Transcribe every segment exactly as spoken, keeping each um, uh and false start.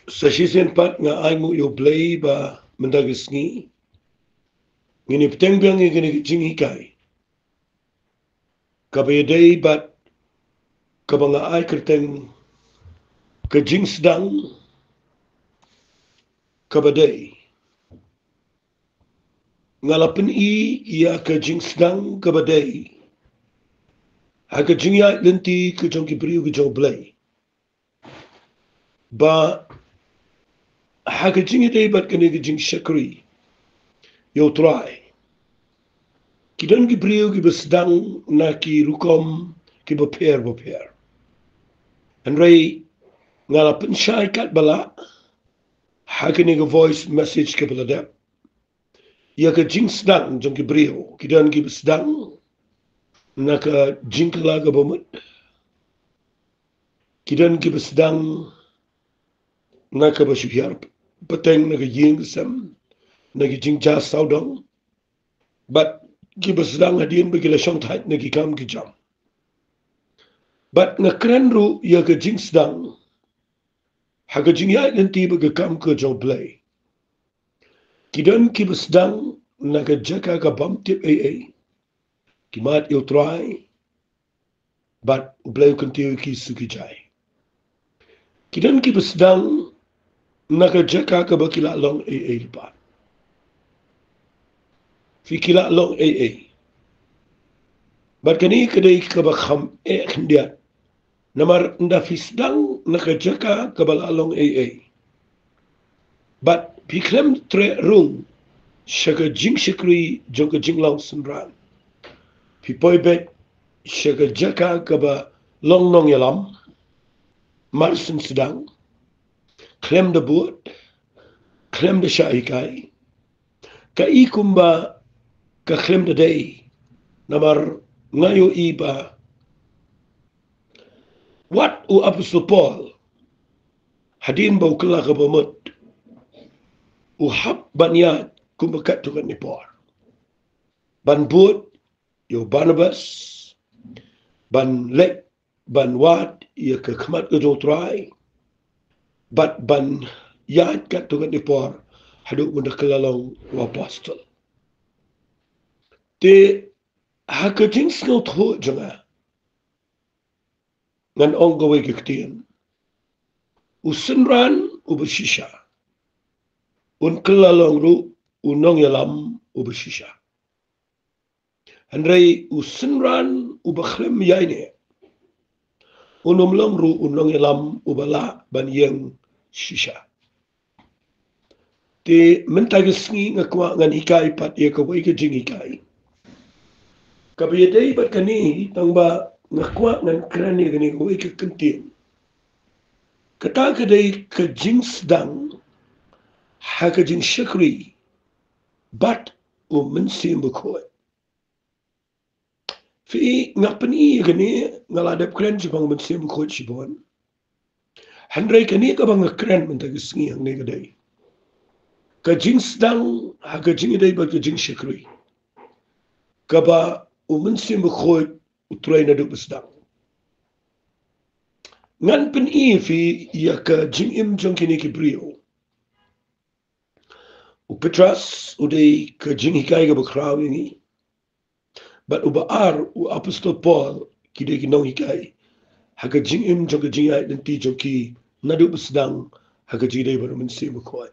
Sa shisien pat nga ai nguh ïa U Blei ba mynta ka sngi ngin ïa bteng biang ïa kane ka jinghikai kaba ïadei bad kaba nga ai kyrteng ka jingsdang kaba dei. Nga la pyni ïa ka jingsdang kaba dei ha ka jingïaid lynti ka jong ki briew ka jong U Blei. Ba ha ka jingïadei bad kane ka jingshakri ïa U Trai, ki don ki briew kiba sdang na ki rukom kiba pher ba pher. Hynrei nga la pynshai katba lah ha kane ka voice message kaba la dep ïa ka jingsdang jong ki briew. Ki don kiba sdang na ka jingkylla kaba mut. Ki don kiba sdang na kaba shu hiar pateng na ka ïing ka sem, na ki jingjia sawdong. Bad kiba sdang hadien ba ki la shongthait na ki kam ki jam. Bad nga kren ruh ïa ka jingsdang ha ka jingïaid lynti bad ka kam ka jong U Blei. Ki don kiba sdang na ka jaka ka bym tip ei ei. Ki mad ïa U Trai bad U Blei u kyntiew ïa ki shu ki jai. Ki don kiba sdang na ka jaka kaba ki la long ei ei pat. Phi, ki la long ei ei. Bad kane ka dei kaba kham eh khyndiat. Namar ynda phi sdang na ka jaka kaba la long ei ei, bad phi khlem treh rung sha ka jingshakri jong ka jinglong synran, phi poi beit sha ka jaka kaba long nongïalam, mar syn sdang, khlem da bud, khlem da shah hikai. Ka i kumba ka khlem da dei, namar nga ïohi ba wat u apostol Paul, hadien ba u kylla kaba mut, u hap ban ïaid kumba katto katne por, ban bud ïa u Barnabas, ban leit ban wad ïa ka khmat ka jong U Trai, bad ban ïaid katto katne por haduh ban da kylla long u apostol. Te ha ka jingsngewthuh jong nga, ngan ong kawei ka ktien: u synran uba shisha un kylla long ruh u nongïalam uba shisha. Hynrei u synran uba khlem ïaineh un ym long ruh u nongïalam uba lah ban ïeng shisha. Te mynta ka sngi nga kwah ngan hikai pat ïa kawei ka jinghikai kaba ïadei bad kane, tangba nga kwah ngan kren ïa kane kawei ka kyntien. Kata ka dei ka jingsdang ha ka jingshakri bad u Mynsiem Bakhuid. Phi, nga pyni ïa kane, nga la dep kren shaphang u Mynsiem Bakhuid shibun. Hynrei kane kaba nga kren mynta ka sngi hangne ka dei ka jingsdang ha ka jingïadei bad ka jingshakri kaba u Mynsiem Bakhuid u trei naduh ba sdang. Ngan pyni ïa phi ïa ka jingim jong kine ki briew. U Petros u dei ka jinghikai kaba khraw ïa ngi. Bad uba ar, u apostol Paul, ki dei ki nonghikai ha ka jingim jong ka jingïaid lynti jong ki naduh ba sdang ha ka jingïadei bad u Mynsiem Bakhuid.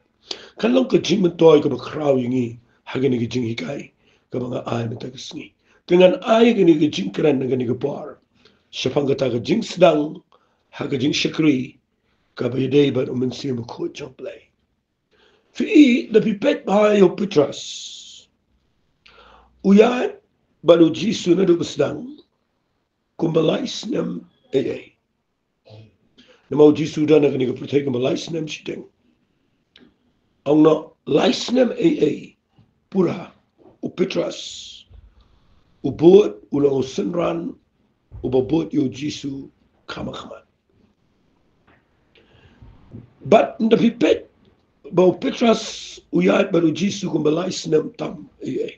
Kan long ka jingmyntoi kaba khraw ïa ngi ha kane ka jinghikai kaba nga ai mynta ka sngi. Te ngan ai kane ka jingkren ha kane ka por shaphang kata ka jingsdang ha ka jingshakri kaba ïadei bad u Mynsiem Bakhuid jong U Blei. Phi, da phi peit bha ïa u Petros, u ïaid bad u Jisu naduh ba sdang kumba lai snem ei ei. Namar u Jisu u don ha kane ka pyrthei kumba lai snem shiteng. Ong noh, lai snem ei ei pura u Petros u bud, u long u synran uba bud ïa u Jisu kham ha khmat. Bad ynda phi peit ba u Petros u ïaid bad u Jisu kumba lai snem tam ei ei,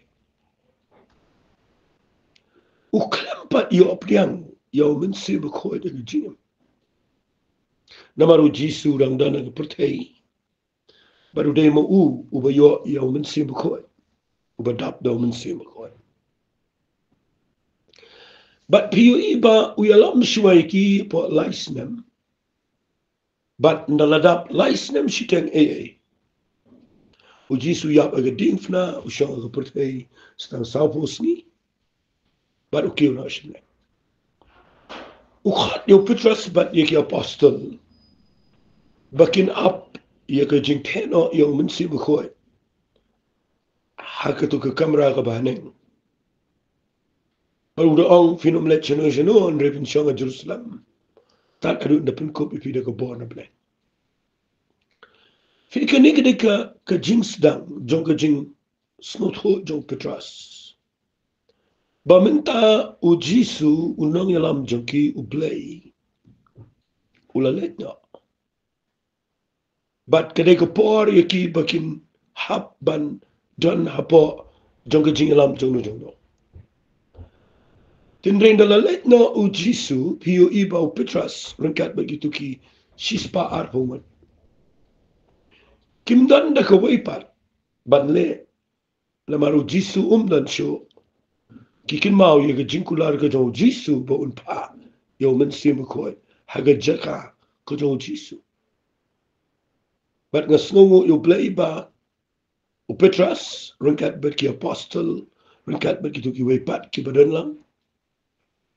u khlem pat ïoh pdiang ïa u Mynsiem Bakhuid ha ka jingim. Namar u Jisu u dang don ha ka pyrthei. Bad u dei ma u, uba ïoh ïa u Mynsiem Bakhuid. Uba dap da u Mynsiem Bakhuid. Bad phi ïohi ba u ïalam shuwa ïa ki hapoh lai snem. Bad ynda la dap lai snem shiteng ei ei, u Jisu u ïap ha ka diengphna, u shong ha ka pyrthei, tang sawphew sngi. Bad u kiew noh shane. U khot ïa u Petros bad ïa ki apostol ba kin ap ïa ka jingtheh noh ïa u Mynsiem Bakhuid ha kato ka kamra kaba haneng. Bad u da ong, phin ym leit shano shano, hynrei phin shong ha Jerusalem tad haduh ynda pynkup ïa phi da ka bor na bneng. Phi, kane ka dei ka, ka jingsdang jong ka jingsngewthuh jong u Petros. Ba mynta u Jisu, u nongïalam jong ki, u Blei, u la leit noh. Bad ka dei ka por ïa ki ba kin hap ban don hapoh jong ka jingïalam jong no jong no. Hynrei ynda la leit noh u Jisu, phi ïohi ba u Petros ryngkat bad kito ki shispah arphew ngut kim don da kawei pat ban leh. Namar u Jisu um don shuh. Ki kynmaw ïa ka jingkular ka jong u Jisu ba un phah ïa u Mynsiem Bakhuid ha ka jaka ka jong u Jisu. Bad nga sngewnguh ïa u Blei ba u Petros ryngkat bad ki apostol, ryngkat bad kito kiwei pat kiba don lang,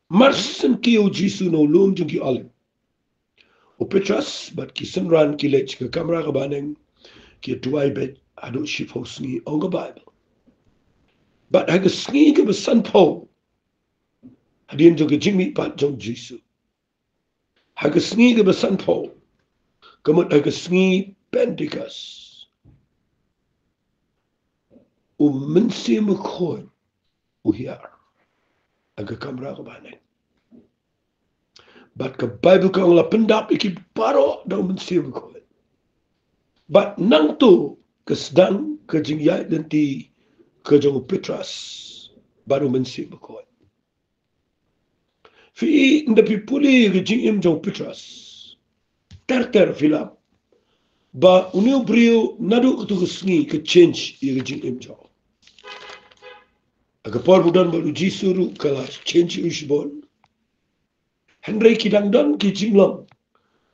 mar shen ki ïa u Jisu na u lum jong ki Olib, u Petros bad ki synran ki leit sha ka kamra kaba haneng, ki duwai beit haduh shiphew sngi, ong ka Baibl. Bad ha ka sngi kaba sanphew hadien jong ka jingmihpat jong u Jisu, ha ka sngi kaba sanphew, ka mut ha ka sngi Pentekost, u Mynsiem Bakhuid u hiar ha ka kamra kaba haneng. Bad ka Baibl ka ong la pyndap ïa ki baroh da u Mynsiem Bakhuid. Bad nangta ka sdang ka jingïaid lynti ka jong u Petros bad u Mynsiem Bakhuid. Phi, ynda phi pule ka jingim jong u Petros, ter ter phi lap ba une u briew naduh kato ka sngi ka change ïa ka jingim jong u. Ha ka por ba u don bad u Jisu ruh ka la change ïa u shibun. Hynrei ki dang don ki jinglong.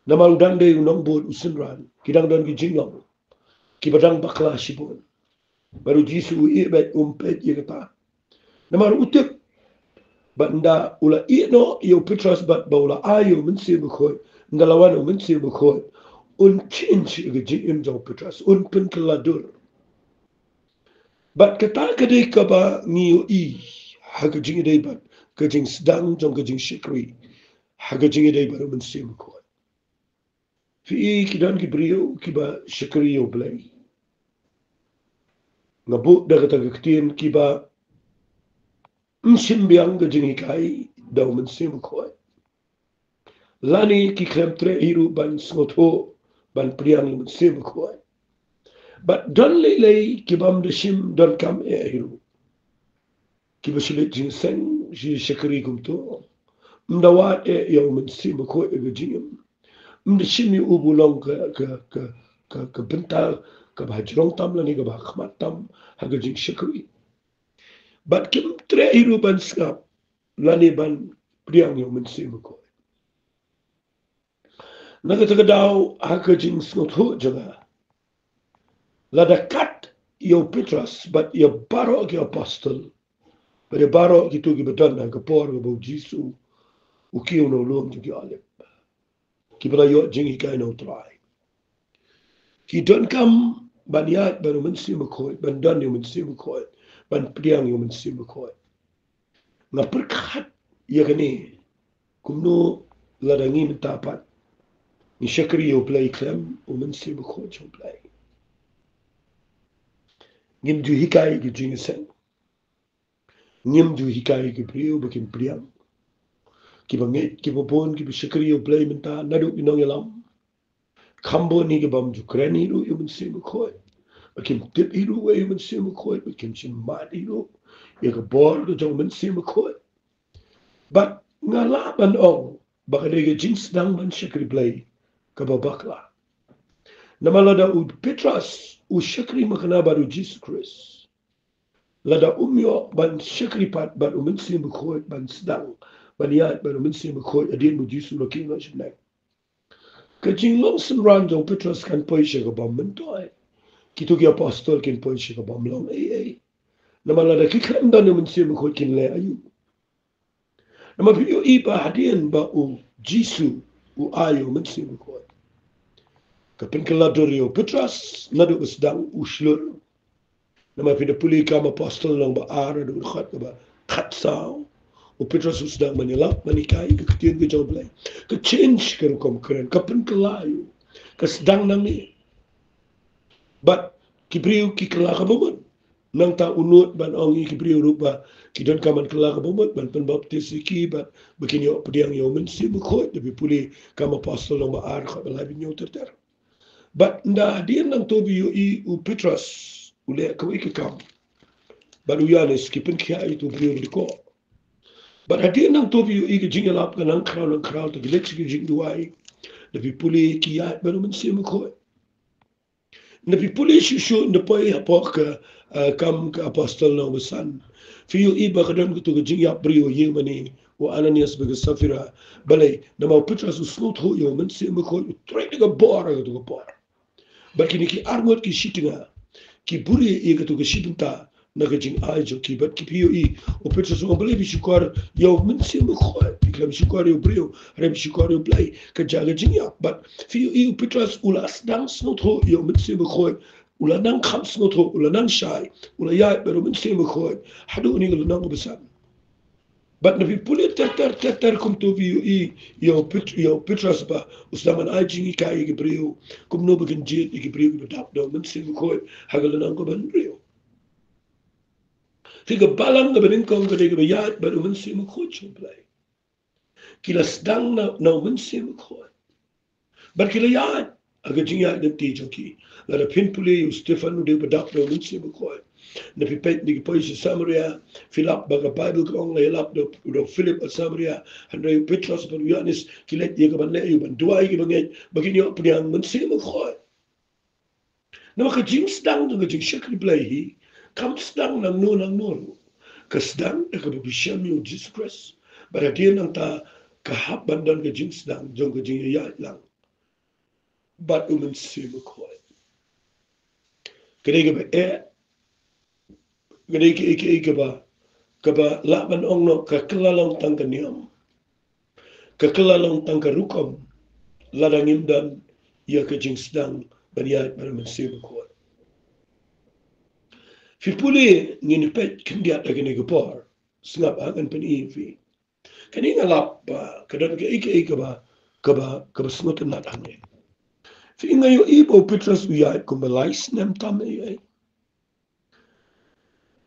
Namar u dang dei u nongbud u synran, ki dang don ki jinglong kiba dang bakla shibun. Bad u Jisu u ïeh beit, um peit ïa kata. Namar u tip ba ynda u la ïeh noh ïa u Petros bad ba u la ai ïa u Mynsiem Bakhuid, ynda la wan u Mynsiem Bakhuid, un change ïa ka jingim jong u Petros, un pynkylla dur. Bad kata ka dei kaba ngi ïohi ha ka jingïadei bad ka jingsdang jong ka jingshakri ha ka jingïadei bad u Mynsiem Bakhuid. Phi, ki don ki briew kiba shakri ïa u Blei. Nga buh da kata ka ktien, kiba ym shim biang ka jinghikai da u Mynsiem Bakhuid. Lane ki khlem treh hi ruh ban sngewthuh ban pdiang ïa u Mynsiem Bakhuid. Bad don lei lei ki bym da shim donkam eh hi ruh. Kiba shu leit jingïaseng, shu shakri kumto. Ym da wad eh ïa u Mynsiem Bakhuid ha ka jingim. Ym da shim ïa u ba u long ka, ka, ka, ka, ka bynta kaba ha jrong tam lane kaba ha khmat tam ha ka jingshakri. Bad kim treh hi ruh ban sngap lane ban pdiang ïa u Mynsiem Bakhuid. Na kata ka daw, ha ka jingsngewthuh jong nga, lada kat ïa u Petros bad ïa baroh ki apostol bad ïa baroh kito kiba don ha ka por kaba u Jisu u kiew na u lum jong ki Olib, kiba la ïoh jinghikai na u Trai, ki donkam ban ïaid bad u Mynsiem Bakhuid, ban don ïa u Mynsiem Bakhuid, ban pdiang ïa u Mynsiem Bakhuid. Nga pyrkhat ïa kane, kumno lada ngi mynta pat ngi shakri ïa u Blei khlem u Mynsiem Bakhuid jong u Blei? Ngim ju hikai ki jingïaseng. Ngim ju hikai ki briew ba kin pdiang. Kiba ngeit, kiba bun, kiba shakri ïa u Blei mynta naduh ki nongïalam. Kham bun hi ki bym ju kren hi ruh ïa u Mynsiem Bakhuid. Ba kim tip hi ruh ïa u Mynsiem Bakhuid, ba kim shim mad hi ruh ïa ka bor ka jong u Mynsiem Bakhuid. Bad nga lah ban ong ba ka dei ka jingsdang ban shakri Blei kaba bakla. Namar lada u Petros u shakri makna bad u Jisu Khrist, lada um ïoh ban shakri pat bad u Mynsiem Bakhuid, ban sdang ban ïaid bad u Mynsiem Bakhuid hadien ba u Jisu u la kynnoh shynrang, ka jinglong synran jong u Petros kan poi sha ka bym myntoi. Kito ki apostol kin poi sha ka bym long ei ei. Namar lada ki khlem don ïa u Mynsiem Bakhuid kin leh aïu? Namar phi ïohi ba hadien ba u Jisu u ai ïa u Mynsiem Bakhuid, ka pynkylla dur ïa u Petros naduh ba sdang u shlur. Namar phi da pule Kam Apostol lynnong ba ar, naduh dkhot kaba khatsaw, u Petros u sdang ban ïalap, ban hikai ka ktien ka jong U Blei. Ka change ka rukom kren, ka pynkylla ïa u, ka sdang nangne. Bad ki briew ki kylla ka bamut. Nangta u nud ban ong ïa ki briew ruh ba ki donkam ban kylla ka bamut, ban pynbaptis ïa ki, bad ba kin ïoh pdiang ïa u Mynsiem Bakhuid, da phi pule Kam Apostol lynnong ba ar, dkhot ba laiphew hynñiew ter ter. Bad ynda hadien nangto phi ïohi u Petros u leh kawei ka kam, bad u Ïoannis, ki pynkhiah ïa uto u briew ba dkoh. Bad hadien nangto phi ïohi ka jingïalap ka nang khraw nang khraw, te ki leit sha ka jingduwai, da phi pule ki ïaid bad u Mynsiem Bakhuid. Ynda phi pule shuh shuh, ynda poi hapoh ka, eh, Kam ki Apostol lynnong ba san, phi ïohi ba ka don kato ka jingïap briew ha ïing mane, u Ananias bad ka Saphira. Balei? Namar u Petros u sngewthuh ïa u Mynsiem Bakhuid, u trei da ka bor ha kato ka por. Bad kine ki arngut ki shitnga ki buhrieh ïa kato ka shi bynta na ka jingai jong ki. Bad ki, phi ïohi, u Petros u ong, balei phi shukor ïa u Mynsiem Bakhuid, phi khlem shukor ïa u briew, hynrei phi shukor ïa U Blei, ka jia ka jingïap. Bad phi ïohi u Petros u la sdang sngewthuh ïa u Mynsiem Bakhuid, u la nang kham sngewthuh, u la nang shai, u la ïaid bad u Mynsiem Bakhuid haduh kane ka lynnong kaba san. Bad ynda phi pule ter ter ter ter, kumto phi ïohi ïa u Pet-, ïa u Petros ba u sdang ban ai jinghikai ïa ki briew kumno ba kin jied ïa ki briew kiba dap da u Mynsiem Bakhuid ha ka lynnong kaba hynriew. Phi, ka balang kaba nyngkong ka dei kaba ïaid bad u Mynsiem Bakhuid jong U Blei. Ki la sdang na, na u Mynsiem Bakhuid. Bad ki la ïaid ha ka jingïaid lynti jong ki. Lada phin pule ïa u Stephen, u dei uba dap da u Mynsiem Bakhuid. Ynda phi peit ynda ki poi sha Samaria, phi lap ba ka Baibl ka ong la ïalap da u, da u Philip ha Samaria, hynrei u Petros bad u Ïoannis ki leit ïa ka ban leh aïu? Ban duwai ïa ki bangeit ba kin ïoh pdiang Mynsiem Bakhuid. Namar ka jingsdang jong ka jingshakri Blei hi kam sdang nangno nangno ruh. Ka sdang da kaba phi shem ïa u Jisu Khrist. Bad hadien nangta ka hap ban don ka jingsdang jong ka jingïaid lang bad u Mynsiem Bakhuid. Ka dei kaba eh, ka dei kaei kaei kaba, kaba lah ban ong noh ka kylla long tang ka niam, ka kylla long tang ka rukom, lada ngim don ïa ka jingsdang ban ïaid bad u Mynsiem Bakhuid. Phi pule, ngin peit khyndiat ha kane ka por, sngap ha, ngan pyni ïa phi. Kane nga lap ba ka don kaei kaei kaba, kaba, kaba sngewtynnat hangne. Phi, nga ïohi ba u Petros u ïaid kumba lai snem tam ei ei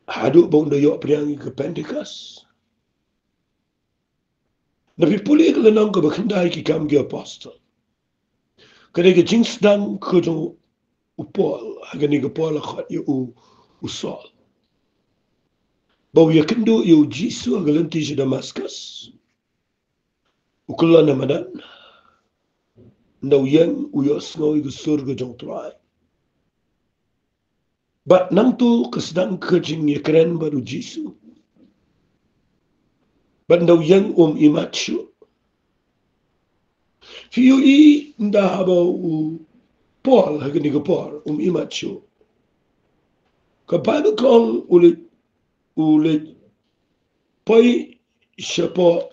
haduh ba un da ïoh pdiang ïa ka Pentekost. Ynda phi pule ka lynnong kaba khyndai ki Kam ki Apostol, ka dei ka jingsdang ka jong u Paul, ha kane ka por la khot ïa u, u Saul, ba u ïakynduh ïa u Jisu ha ka lynti sha Damaskus. U kylla na madan, ynda u ïeng u ïohsngew ïa ka sur ka jong u Trai. Bad nangto ka sdang ka jingïakren bad u Jisu. Bad ynda u ïeng um imat shuh. Phi ïohi ynda haba u Paul ha kane ka por um imat shuh, ka Baibl ka ong u leit, u leit poi shapoh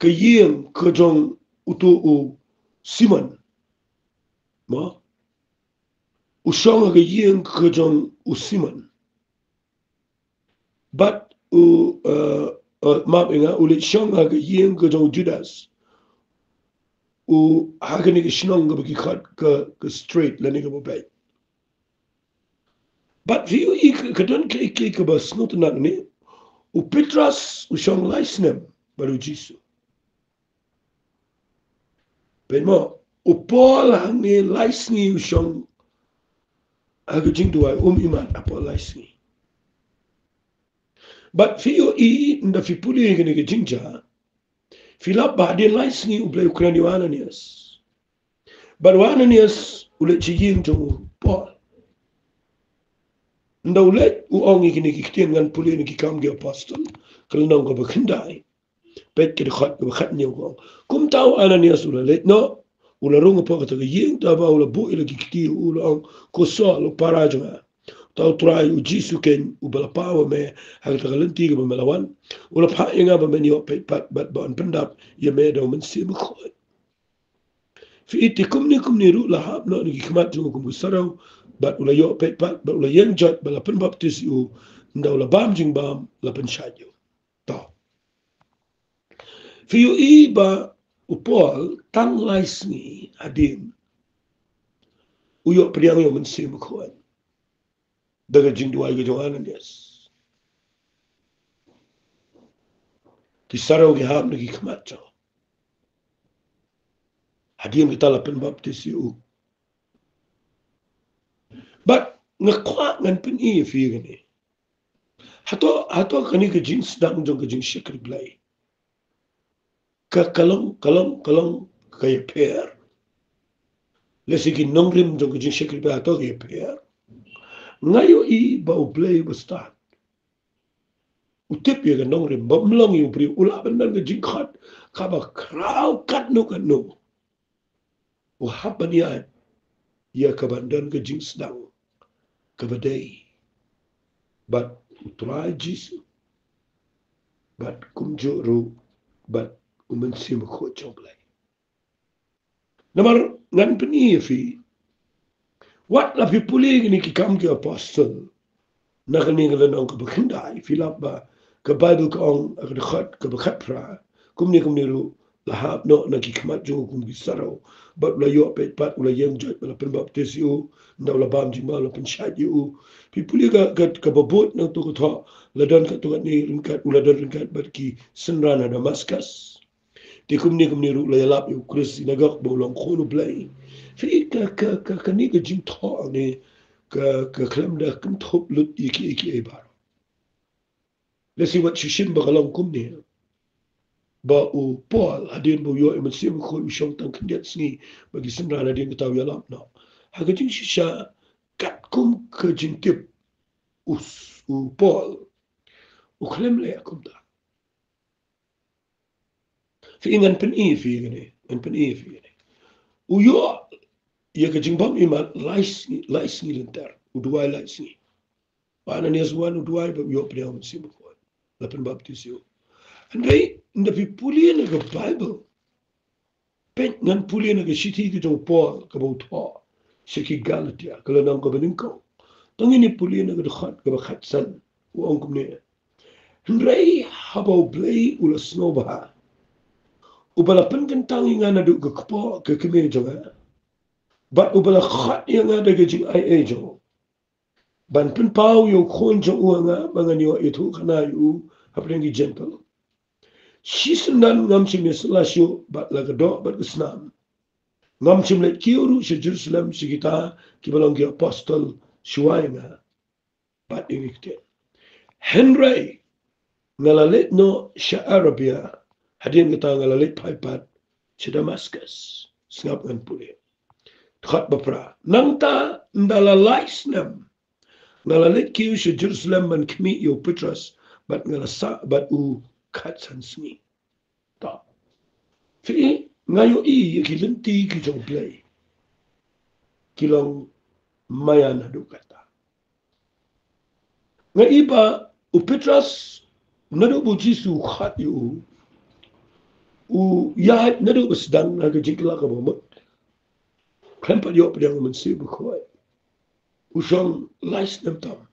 ka ïing ka jong uto u Simon. Mo? U shong ha ka ïing ka jong u Simon. Bad u, eh, eh, map ïa nga, u leit shong ha ka ïing ka jong u Judas. U, ha kane ka shnong kaba ki khot ka, ka Straight lane kaba beit. Bad phi ïohi ka, ka don kaei kaei kaba sngewtynnat hangne. U Petros u shong lai snem bad u Jisu. Peit mo, u Paul hangne lai sngi u shong ha ka jingduwai, um imat hapoh lai sngi. Bad phi ïohi ynda phi pule ïa kane ka jingjia, phi lap ba hadien lai sngi U Blei u kren ïa u Ananias. Bad u Ananias u leit sha ïing jong u Paul. Ynda u leit u ong ïa kine ki ktien, ngan pule na Ki Kam ki Apostol, ka lynnong kaba khyndai, peit ka dkhot kaba khathynñiew, ka ong: Kumta u Ananias u la leit noh, u la rung hapoh kata ka ïing, te haba u la buh ïa la ki kti, u la ong, Ko Saul, u para jong nga, uta u Trai, u Jisu keiñ, uba la paw ha me ha kata ka lynti kaba me la wan, u la phah ïa nga ba men ïoh peit pat bad ba yn pyndap ïa me da U Mynsiem Bakhuid. Phi i, te kumne kumne ruh la hap noh na ki khmat jong u kum ki sarew, bad u la ïoh peit pat, bad u la ïeng joit, bad la pynbaptis ïa u. Ynda u la bam jingbam, la pynshait ïa u. To. Phi ïohi ba u Paul tang lai sngi hadien u ïoh pdiang ïa U Mynsiem Bakhuid da ka jingduwai ka jong u Ananias. Ki sarew ki hap na ki khmat jong u. Hadien kata la pynbaptis ïa u. Bad nga kwah ngan pyni ïa phi kane. Hato, hato kane ka jingsdang jong ka jingshakri Blei ka, ka long, ka long, ka long ka ïapher? Lehse ki nongrim jong ka jingshakri Blei, hato ka ïapher? Nga ïohi ba U Blei Bastad u tip ïa ka nongrim, ba ym long ïa u briew, u lah ban don ka jingkhot kaba khraw katno katno. U hap ban ïaid ïa ka ban don ka jingsdang kaba dei bad U Trai Jisu, bad kumjuh ruh bad U Mynsiem Bakhuid jong U Blei. Namar ngan pyni ïa phi, wat la phi pule kine Ki Kam ki Apostol, na kane ka lynnong kaba khyndai, phi lap ba ka Baibl ka ong ha ka dkhot kaba khatphra, kumne kumne ruh la hap noh na ki khmat jong u kum ki sarew, bad u la ïoh peit pat, u la ïeng joit, bad la pynbaptis ïa u. Ynda u la bam jingbam, la pynshait ïa u. Phi pule ka, ka, kaba bud nangta, ka thoh, la don katto katne ryngkat, u la don ryngkat bad ki synran ha Damaskas. Te kumne kumne ruh la ïalap ïa U Khrist, ïa na ka ba u long Khun U Blei. Phi i, ka, ka, ka, kane ka jingthoh ne ka, ka khlem da kynthup lut ïa kiei kiei baroh. Lehse wat shu shim ba ka long kumne, ba u Paul, hadien ba u ïoh ïa U Mynsiem Bakhuid, u shong tang khyndiat sngi bad ki synran, hadien kata u ïalap noh. Ha ka jingshisha, katkum ka jingtip u, u Paul, u khlem leh kumta. Phi i, ngan pyni ïa phi kane, ngan pyni ïa phi kane. U ïoh ïa ka jingbym imat lai sngi, lai sngi lynter. U duwai lai sngi. U Ananias u wan, u duwai, bad u ïoh pdiang U Mynsiem Bakhuid. La pynbaptis ïa u. Hynrei ynda phi pule na ka Baibl, peit, ngan pule na ka shithi ka jong u Paul kaba u thoh sha ki Galatia, ka lynnong kaba nyngkong. To ngin ïa pule na ka dkhot kaba khatsan, u ong kumne: Hynrei haba U Blei u la sngewbha, uba la pynkyntang ïa nga naduh ka kpoh ka kmie jong nga, bad uba la khot ïa nga da ka jingai ei jong u, ban pynpaw ïa u Khun jong u ha nga, ba ngan ïoh ïathuhkhana ïa u hapdeng ki Jentil, shisyndon ngam shym ïasylla shuh bad la ka doh bad ka snam. Ngam shym leit kiew ruh sha Jerusalem sha kita kiba long ki apostol shuwa ïa nga. Bad ïa kine ki ktien: Hynrei nga la leit noh sha Arabia, hadien kata nga la leit phai pat sha Damaskas. Sngap, ngan pule. Dkhot ba phra: Nangta ynda la lai snem nga la leit kiew sha Jerusalem ban khmih ïa u Petros, bad nga la sah bad u khatsan sngi. To. Phi i, nga ïohi ïa ki lynti ki jong U Blei ki long maïan haduh katta. Nga i ba u Petros, naduh ba u Jisu u khot ïa u, u ïaid naduh ba sdang ha ka jingkylla kaba mut, khlem pat ïoh pdiang U Mynsiem Bakhuid. U shong lai snem tam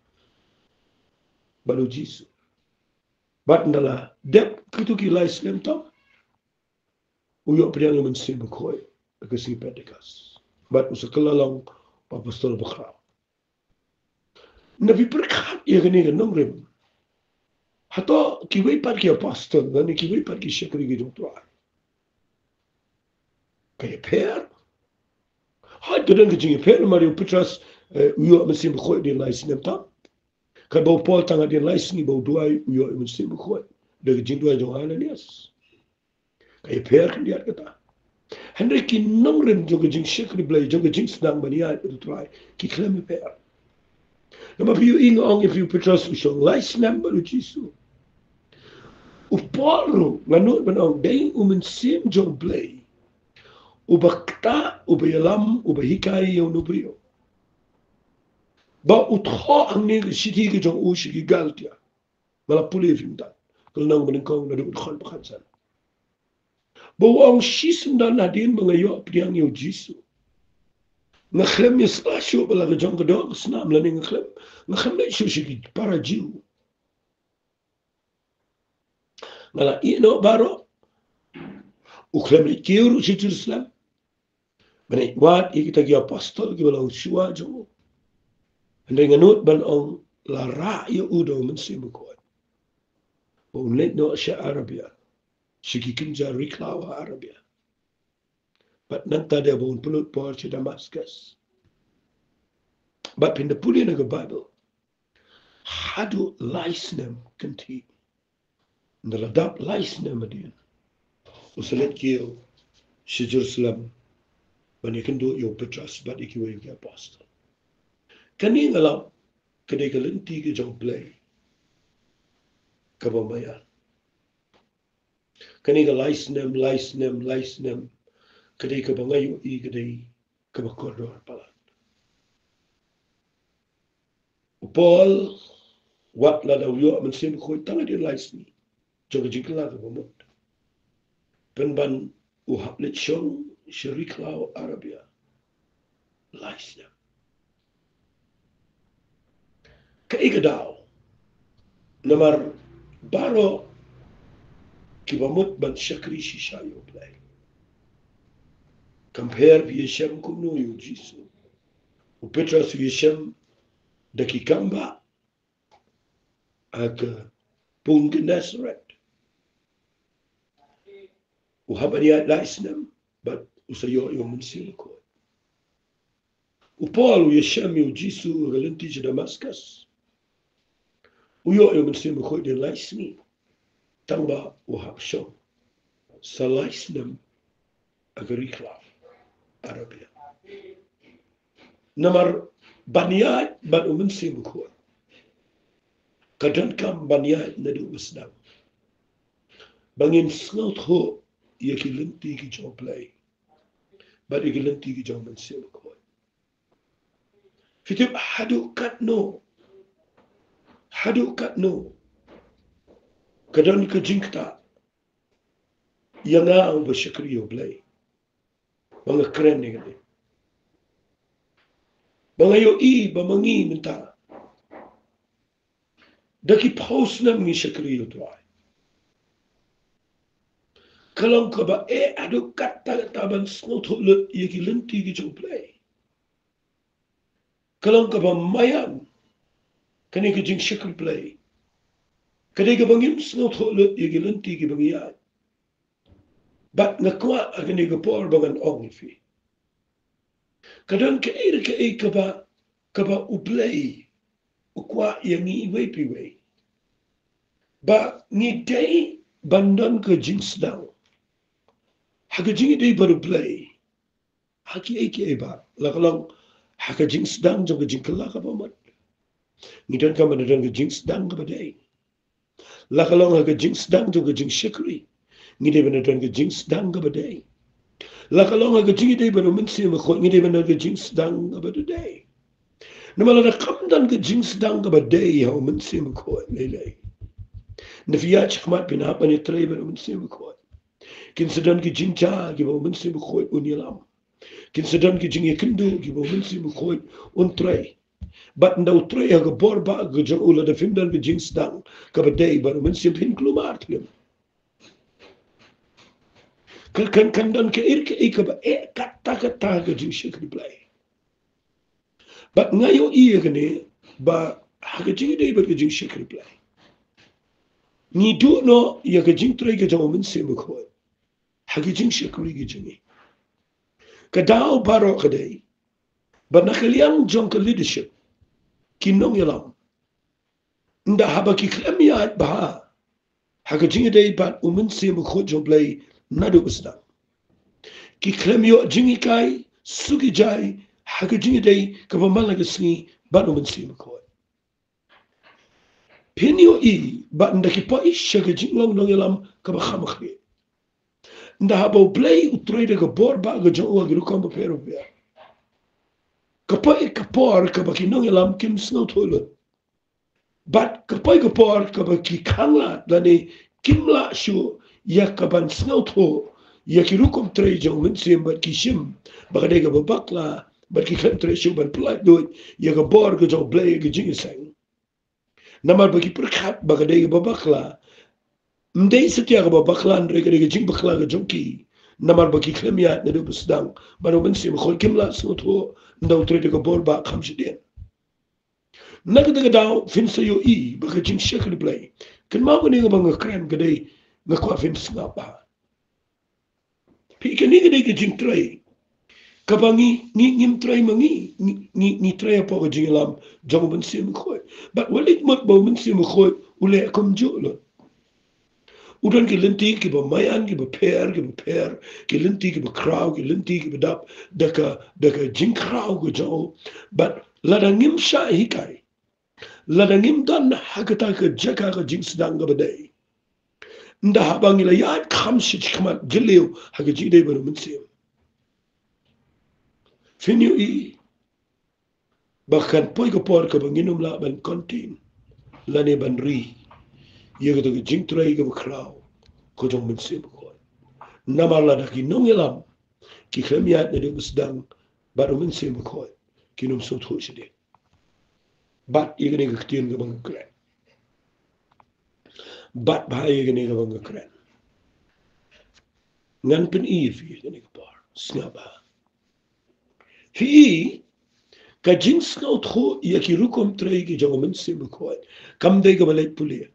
bad u Jisu. Bad ynda la dep kito ki lai snem tam, u ïoh pdiang ïa U Mynsiem Bakhuid ha ka sngi Pentekost, bad u sa kylla long u apostol bakhraw. Ynda phi pyrkhat ïa kane ka nongrim, hato kiwei pat ki apostol lane kiwei pat ki shakri ki jong U Trai ka ïapher? Hooid, ka don ka jingïapher, namar ïa u Petros, eh, u ïoh Mynsiem Bakhuid hadien lai snem tam. Katba u Paul tang hadien lai sngi ba u duwai, u ïoh Mynsiem Bakhuid da ka jingduwai jong u Ananias. Ka ïapher khyndiat kata. Hynrei ki nongrim jong ka jingshakri Blei, jong ka jingsdang ban ïaid bad u Trai, ki khlem ïapher. Namar phi ïohi nga ong ïa phi u Petros u shong lai snem bad u Jisu. U Paul ruh nga nud ban ong dei u Mynsiem jong Blei uba ktah, uba ïalam, uba hikai ïa u briew. Ba u thoh hangne ka shithi ka jong u sha ki Galatia. Nga la pule ïa phi mynta. Ka lynnong ba nyngkong naduh u dkhot ba khatsan. Ba u ong shisyndon hadien ba nga ïoh pdiang ïa u Jisu, nga khlem ïa sla shuh ba la ka jong ka doh ka snam lane nga khlem, nga khlem leit shuh sha ki para Jiw. Nga la ïeh noh baroh. U khlem leit kiew ruh sha Jerusalem ban ïa wad ïa kita ki apostol kiba long shuwa jong u. Hynrei nga nud ban ong la rah ïa u da u Mynsiem Bakhuid ba un leit noh sha Arabia, sha ki kynja ri khlaw ha Arabia. Bad nangta de ba un pynlut por sha Damascus. Bad phin da pule na ka Baibl, haduh lai snem kynthih, na la dap lai snem hadien, u sa leit kiew sha Jerusalem ban ïakynduh ïa u Petros bad ïa kiwei ki apostol. Kane nga lap ka dei ka lynti ka jong U Blei kaba maïan. Kane ka lai snem, lai snem, lai snem, ka dei kaba nga ïohi ka dei kaba kordor palat. U Paul, wat lada u ïoh Mynsiem Bakhuid tang hadien lai sngi jong ka jingkylla kaba mut, pynban u hap leit shong sha ri khlaw Arabia lai snem. Kaei ka daw? Namar baroh kiba mut ban shakri shisha ïa U Blei. Kam pher phi ïashem kumno ïa u Jisu. U Petros u ïashem da ki kambah ha ka pung Gennesaret. U hap ban ïaid lai snem bad u sa ïoh ïa u Mynsiem Bakhuid. U Paul u ïashem ïa u Jisu ha ka lynti sha Damascus. U ïoh ïa u Mynsiem Bakhuid hadien lai sngi, tang ba u hap shong sa lai snem ha ka ri khlaw Arabia. Namar ban ïaid bad u Mynsiem Bakhuid ka donkam ban ïaid naduh ba sdang, ba ngin sngewthuh ïa ki lynti ki jong U Blei bad ïa ki lynti ki jong u Mynsiem Bakhuid. Phi tip haduh katno, haduh katno ka don ka jingktah ïa nga uba shakri ïa U Blei ba nga kren ïa kane, ba nga ïohi ba ma ngi mynta da ki phew snem ngi shakri ïa U Trai. Ka long kaba eh haduh katta katta ban sngewthuh lut ïa ki lynti ki jong U Blei. Ka long kaba maïan kane ka jingshakri Blei. Ka dei kaba ngim sngewthuh lut ïa ki lynti kiba ngi ïaid. Bad nga kwah ha kane ka por ba ngan ong ïa phi, ka don kaei re kaei kaba, kaba U Blei u kwah ïa ngi iwei pa iwei, ba ngi dei ban don ka jingsdang ha ka jingïadei bad U Blei ha kiei kiei baroh. La ka long ha ka jingsdang jong ka jingkylla kaba mut, ngi donkam ban don ka jingsdang kaba dei. La ka long ha ka jingsdang jong ka jingshakri, ngi dei ban don ka jingsdang kaba dei. La ka long ha ka jingïadei bad u Mynsiem Bakhuid, ngi dei ban don ka jingsdang kaba dei. Namar lada kam don ka jingsdang kaba dei ha u Mynsiem Bakhuid lei lei, na phi ïaid shakhmat phin hap ban ïatrei bad u Mynsiem Bakhuid. Kin sa don ki jingjia kiba u Mynsiem Bakhuid un ïalam. Kin sa don ki jingïakynduh kiba u Mynsiem Bakhuid un trei. Bad ynda u trei ha ka bor ba ka jong u, lada phim don ka jingsdang kaba dei bad u Mynsiem, phin kulmar thiah. Kan, kan, kan don kaei re kaei kaba eh katta katta ha ka jingshakri Blei. Bad nga ïohi ïa kane ba ha ka jingïadei bad ka jingshakri Blei, ngi duh noh ïa ka jingtrei ka jong u Mynsiem Bakhuid ha ka jingshakri ka jong ngi. Ka daw baroh ka dei ba na ka liang jong ka leadership, ki nongïalam, ynda haba ki khlem ïaid bha ha ka jingïadei bad u Mynsiem Bakhuid jong U Blei naduh ba sdang, ki khlem ïoh jinghikai, suk ïa jai, ha ka jingïadei, kaba man la ka sngi, bad u Mynsiem Bakhuid. Phin ïohi, ba ynda ki poi sha ka jinglong nongïalam, kaba kham khlieh. Ynda haba u Blei u trei da ka bor ba ka jong u ha ki rukom bapher bapher. Ka poi ka por kaba ki nongïalam kim sngewthuh lut. Bad ka poi ka por kaba ki khang lad lane kim lah shuh ïa kaban sngewthuh ïa ki rukom trei jong u Mynsiem bad ki shim ba ka dei kaba bakla bad ki khlem trei shuh ban pyllait lut ïa ka bor ka jong u Blei ïa ka jingïaseng. Namar ba ki pyrkhat ba ka dei kaba bakla. Ym dei satia kaba bakla hynrei ka dei ka jingbakla ka jong ki. Namar ba ki khlem ïaid naduh ba sdang. Bad u Mynsiem Bakhuid kim lah sngewthuh ynda u trei da ka bor ba kham shadien. Na kata ka daw phin sa ïohi ba ka jingshakri Blei. Kynmaw kane kaba nga kren ka dei nga kwah phin sngap bha. Phi, kane ka dei ka jingtrei kaba ngi, ngi, ngim trei ma ngi, ngi, ngi, ngi trei hapoh ka jingïalam jong u Mynsiem Bakhuid. Bad wat leit mut ba u Mynsiem Bakhuid u leh kumjuh lut. U don ki lynti kiba maïan, kiba pher, kiba pher, ki lynti kiba khraw, ki lynti kiba dap, da ka, da ka jingkhraw ka jong u. Bad lada ngim shah hikai, lada ngim don ha kata ka jaka ka jingsdang kaba dei, ynda haba ngi la ïaid kham shakhmat jylliew ha ka jingïadei bad u Mynsiem. Phin ïohi ba kan poi ka por kaba ngin ym lah ban contain lane ban ri ïa kata ka jingtrei kaba khraw ka jong u Mynsiem Bakhuid. Namar lada ki nongïalam ki khlem ïaid naduh ba sdang bad u Mynsiem Bakhuid, kin ym sngewthuh shadien. Bat ïa kane ka ktien kaba nga kren. Bat bha ïa kane kaba nga kren. Ngan pyni ïa phi ïa kane ka por. Sngap bha. Phi, ka jingsngewthuh ïa ki rukom trei ki jong u Mynsiem Bakhuid kam dei kaba leit pule.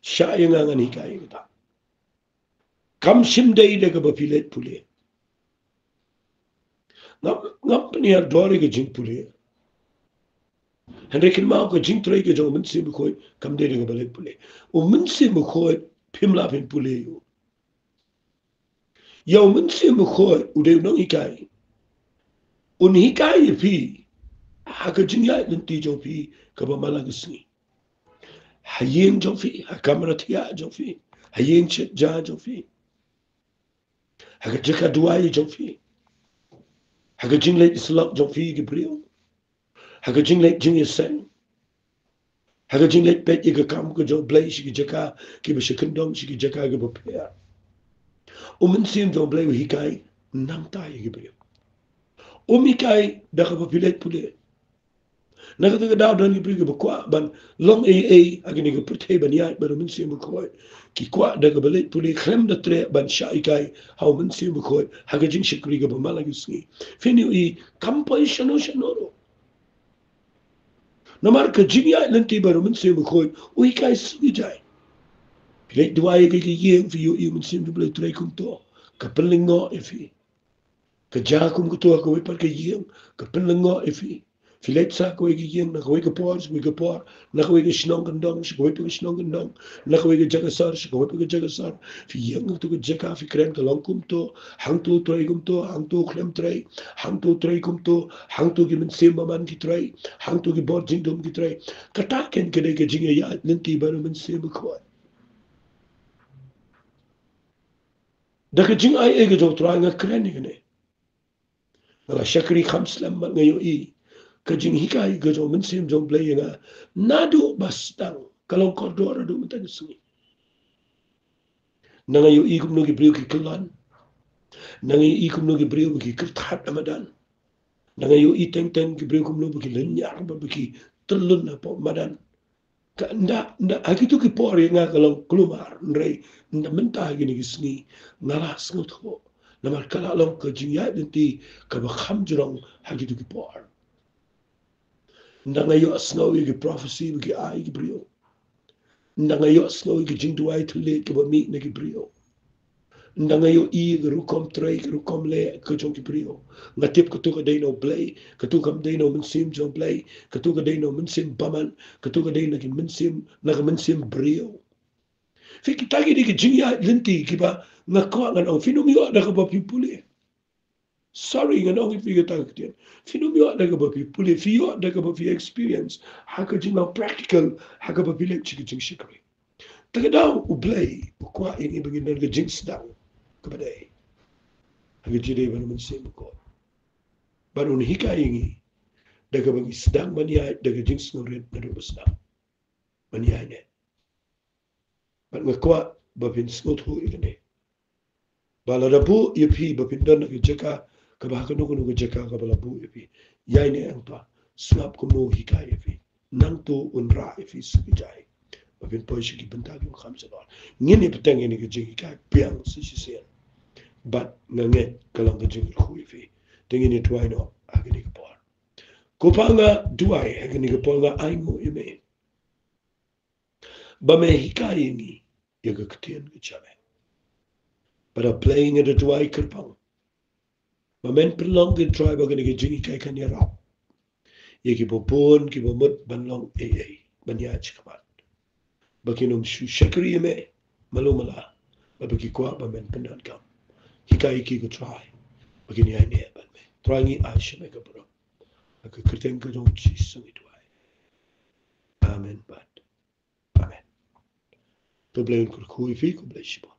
Shah ïa nga ngan hikai ïa kata. Kam shym dei da kaba phi leit pule. Ngam, ngam pynïador ïa ka jingpule. Hynrei kynmaw ka jingtrei ka jong u Mynsiem Bakhuid kam dei da kaba leit pule. U Mynsiem Bakhuid phim lah phin pule ïa u. Ïa u Mynsiem Bakhuid u dei u nonghikai. Un hikai ïa phi ha ka jingïaid lynti jong phi kaba man la ka sngi. Ha ïing jong phi, ha kamra thiah jong phi, ha ïing shet ja jong phi, ha ka jaka duwai jong phi, ha ka jingleit syllok jong phi ki briew, ha ka jingleit jingïaseng, ha ka jingleit peit ïa ka kam ka jong u Blei sha ki jaka kiba sha kyndong, sha ki jaka kiba pher. U Mynsiem jong u Blei u hikai nangta ïa ki briew. Um hikai da kaba phi leit pule. Na kata ka daw don ki briew kiba kwah ban long ei ei ha kane ka pyrthei ban ïaid bad u Mynsiem Bakhuid. Ki kwah da kaba leit pule khlem da treh ban shah hikai ha u Mynsiem Bakhuid ha ka jingshakri kaba man la ka sngi. Phin ïohi kam poi shano shano ruh. Namar ka jingïaid lynti bad u Mynsiem Bakhuid u hikai suk ïa jai. Phi leit duwai ha ka ïing, phi ïohi u Mynsiem jong u Blei u trei kumto, ka pynlyngngoh ïa phi. Ka jia kum kato ha kawei pat ka ïing, ka pynlyngngoh ïa phi. Phi leit sha kawei ka ïing, na kawei ka por sha kawei ka por, na kawei ka shnong kyndong sha kawei pat ka shnong kyndong, na kawei ka jaka sor sha kawei pat ka jaka sor. Phi ïeng ha kato ka jaka, phi kren ka long kumto, hangto u trei kumto, hangto u khlem trei, hangto u trei kumto, hangto ki mynsiem bymman ki trei, hangto ki bor jingdum ki trei. Kata keiñ ka dei ka jingïaid lynti bad u Mynsiem Bakhuid. Da ka jingai ei ka jong u Trai nga kren ïa kane. Nga la shakri kham slem bad nga ïohi ka jinghikai ka jong u Mynsiem jong u Blei ïa nga naduh ba sdang, ka long kordor haduh mynta ka sngi. Nga ïohi kumno ki briew ki kyllon. Nga ïohi kumno ki briew ki kyrthat ha madan. Nga ïohi teng teng ki briew kumno ba ki lynñiar bad ba ki tyllun hapoh madan. Ka ynda, ynda ha kito ki por ïa nga ka long kulmar, hynrei ynda mynta ha kine ki sngi nga la sngewthuh. Namar ka la long ka jingïaid lynti kaba kham jrong ha kito ki por. Ynda nga ïohsngew ïa ki prophecy ba ki ai ki briew. Ynda nga ïohsngew ïa ki jingduwai thylliej kiba mih na ki briew. Ynda nga ïohi ka rukom trei, ka rukom leh ka jong ki briew. Nga tip kato ka dei na u Blei, kato kam dei na u Mynsiem jong u Blei, kato ka dei na u mynsiem bymman, kato ka dei na ki mynsiem, na ka mynsiem briew. Phi, kita ki dei ki jingïaid lynti kiba Nga kwah ngan ong, phin ym ïoh da kaba phi pule. Sorry, ngan ong ïa phi kata ka ktien. Phin ym ïoh da kaba phi pule, phi ïoh da kaba phi experience. Ha ka jinglong practical, ha kaba phi leh ka jingshakri. Te ka daw U Blei u kwah ïa ngi ba ngin don ka jingsdang kaba dei ha ka jingïadei bad U Mynsiem Bakhuid. Bad un hikai ïa ngi da kaba ngi sdang ban ïaid da ka jingsngewrit naduh ba sdang ban ïaineh. Bad nga kwah ba phin sngewthuh ïa kane, ba lada buh ïa phi ba phin don ha ka jaka kaba ha kano kano ka jaka kaba la buh ïa phi, ïaineh hangta, sngap kumno u hikai ïa phi. Nangta un rah ïa phi sha ka jai ba phin poi sha ki bynta kiba kham shalor. Ngin ïa bteng ïa kane ka jinghikai biang sa shisien. Bad nga ngeit ka long ka jingkyrkhu ïa phi. Te ngin ïa duwai noh ha kane ka por. Ko Pa, nga duwai ha kane ka por, nga ainguh ïa me ba me hikai ïa ngi ïa ka ktien ka jong me. Bad A Blei, nga da duwai kyrpang ba men pynlong, nga duwai ba kane ka jinghikai kan ïarap ïa kiba bun kiba mut ban long ei ei, ban ïaid shakhmat, ba kin ym shu shakri ïa me malu mala, bad ba ki kwah ba men pyndonkam. Hikai ïa ki, ko Trai, ba kin ïaineh bad me. Trai, ngi ai sha me ka burom. Ha ka kyrteng ka jong U Jisu ngi duwai. Amen bad amen. Ko Blei un kyrkhu ïa phi, ko Blei shibun.